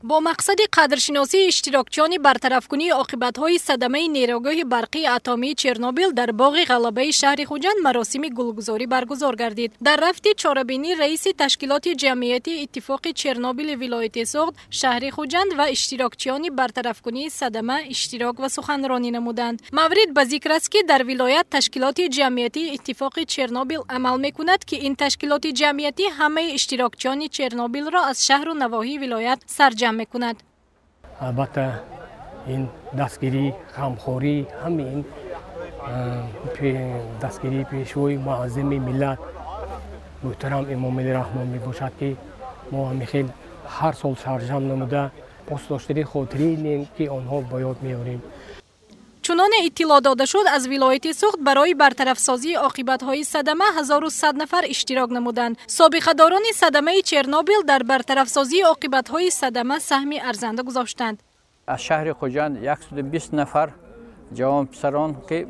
Бо мақсади қадршиносии иштирокчиёни бартарафкунии оқибатҳои садамаи нерӯгоҳи барқии атомии Чернобил дар боғи Ғалабаи шаҳри Хуҷанд маросими гулгузорӣ баргузор гардид. Дар рафти чорабинӣ раиси ташкилоти ҷамъиятии Иттифоқи Чернобили вилояти Суғд, шаҳри Хуҷанд ва иштирокчиёни бартарафкунии садама иштирок ва суханронӣ намуданд. Маврид ба зикр аст, ки дар вилоят ташкилоти ҷамъиятии Иттифоқи Чернобил амал мекунад, ки ин ташкилоти ҷамъиятӣ ҳамаи иштирокчиёни Чернобилро аз шаҳру навоҳии вилоят сарҷамъ мекунад. Албатта, ин дастгирӣ, ғамхорӣ, ҳамаи ин дастгирии Пешвои муаззами миллат муҳтарам Эмомалӣ Раҳмон мебошад, ки мо ҳамин хел ҳар сол сарҷамъ намуда, посдоштани хотирие, ки онҳо ба ёд меорем. Чуноне иттилоъ дода шуд, аз вилояти Суғд барои бартарафсозии оқибатҳои садама 1100 нафар иштирок намуданд. Собиқадорони садамаи Чернобил дар бартарафсозии оқибатҳои садама саҳми арзанда гузоштанд. Аз шаҳри Хуҷанд 120 нафар ҷавонписарон, ки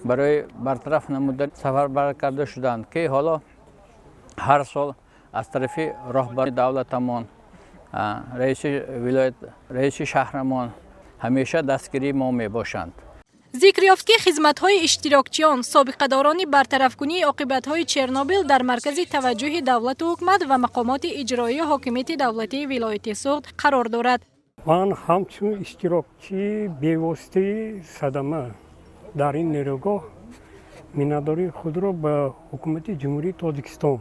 барои бартараф намудан сафарбар карда шуданд, ки ҳоло ҳар сол аз тарафи роҳбари давлатамон, раиси вилоят, раиси шаҳрамон ҳамеша дастгирии мо мебошанд. Зикр ёфт, ки хизматҳои иштирокчиён, собиқадорони бартарафкунии оқибатҳои Чернобил дар маркази таваҷҷӯҳи давлату ҳукумат ва мақомоти иҷроии ҳокимияти давлатии вилояти Суғд қарор дорад. Ман ҳамчун иштирокчии бевоситаи садама дар ин нерӯгоҳ миннатдории худро ба Ҳукумати Ҷумҳурии Тоҷикистон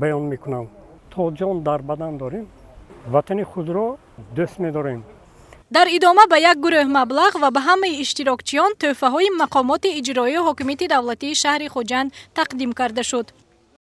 баён мекунам. То ҷон дар бадан дорем, ватани худро дӯст медорем. Дар идома ба як гурӯҳ маблағ ва ба ҳамаи иштирокчиён тӯҳфаҳои мақомоти иҷроии ҳокимияти давлатии шаҳри Хуҷанд тақдим карда шуд.